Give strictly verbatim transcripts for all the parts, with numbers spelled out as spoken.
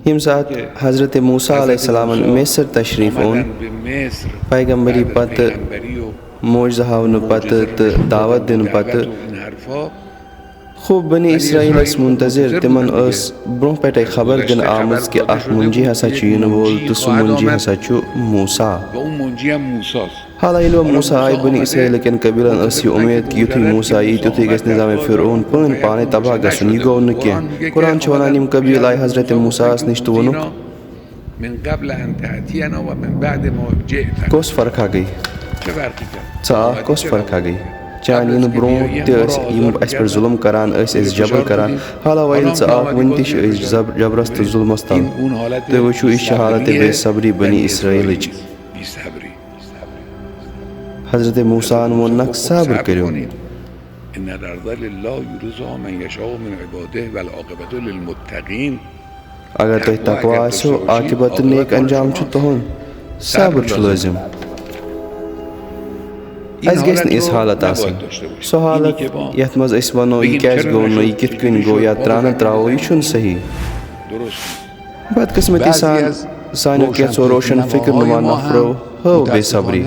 ییٚمہِ ساتہٕ حضرت موسیٰ علیہ السلامن مصر تشریف اوٚن، پیغمبری پتہٕ، معجزٕ ہاونہٕ پتہٕ تہٕ دعوت دِنہٕ پتہٕ، خوب بنی اسرائیل ٲسۍ منتظر۔ تِمن ٲس برونٛہہ پٮ۪ٹھے خبر دِنہٕ آمٕژ کہِ اکھ منجی ہسا چھُ یِنہٕ وول تہٕ سُہ منجی ہسا چھُ موسیٰ۔ حالانکہ ییٚلہِ وۄنۍ موسیٰ آیہِ، بنی اسرائیل کٮ۪ن قبیلن ٲس یہِ اُمید کہِ یُتھُے موسیٰ یی، تیُتھُے گژھِ نظام فرعون پٲنۍ پانے تباہ گژھُن۔ یہِ گوٚو نہٕ کینٛہہ۔ قرآن چھُ ونان، یِم قبیل آیہِ حضرت موسیٰ ہس نِش تہٕ ووٚنُکھ، من قبل ان تأتینا و من بعد ما جئتنا۔ کۄس فرقہ گٔے؟ ژٕ آکھ، کۄس فرقہ گٔے؟ چانہِ یِنہٕ برونٛہہ تہِ ٲسۍ یِم اَسہِ پٮ۪ٹھ ظُلم کران، ٲسۍ اَسہِ جبر کران۔ حالانکہ وۄنۍ ییٚلہِ ژٕ آکھ، وُنہِ تہِ چھِ أسۍ زب-، جبرس تہٕ ظُلمس تل۔ تُہۍ وٕچھِو، یہِ چھِ حالت بے صبری بنی اسرائیلٕچ۔ حضرت موسیٰ ہن ووٚننکھ، صبر کٔرِو۔ ان الارض لله یورثها من یشاء من عباده والعاقبة للمتقین۔ اگر تۄہہِ تقویٰ آسیو، عاقبت تہٕ نیک انجام چھُ تُہُنٛد۔ صبر چھُ لٲزِم۔ اَسہِ گژھِ نہٕ یِژھ حالت آسٕنۍ۔ سۄ حالت یَتھ منٛز أسۍ وَنو، یہِ کیٛازِ گوٚو نہٕ، یہِ کِتھ کٔنۍ گوٚو، یا ترٛانہٕ ترٛاوو، یہِ چھُنہٕ صحیح۔ بدقسمتی سان، سانیو کینٛژھو روشن فکر نما نفرو ہٲو بے صبری۔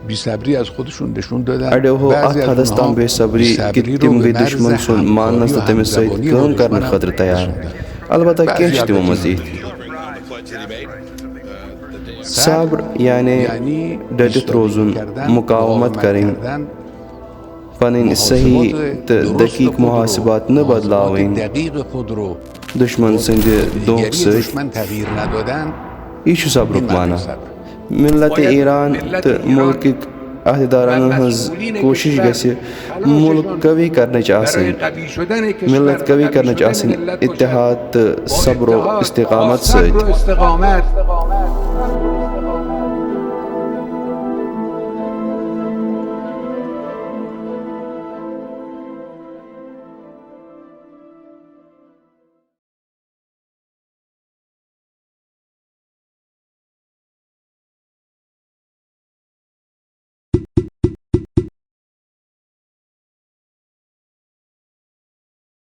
بی‌صبری از خودشون نشون دادن۔ اَڑیو ہٲو اَتھ حدس تام بے صبری کہِ تِم گٔے دُشمن سُنٛد ماننس تہٕ تٔمِس سۭتۍ کٲم کرنہٕ خٲطرٕ تیار۔ البتہ کینٛہہ چھِ تِمو منٛز یِتھۍ۔ صبر یعنی ڈٔٹِتھ روزُن، مقاومت کرٕنۍ، پنٕنۍ صحیح تہٕ دقیق محاسبات نہٕ بدلاوٕنۍ۔ دشمن سٕنٛدِ دھوکہٕ سۭتۍ۔ یہِ چھُ صبرُک معنی۔ ملت ایران تہٕ ملکٕکۍ عہدیدارن ہٕنٛز کوٗشش گژھِ ملک قوی کرنٕچ آسٕنۍ، ملت قوی کرنٕچ آسٕنۍ، اتحاد تہٕ صبر و استقامت سۭتۍ۔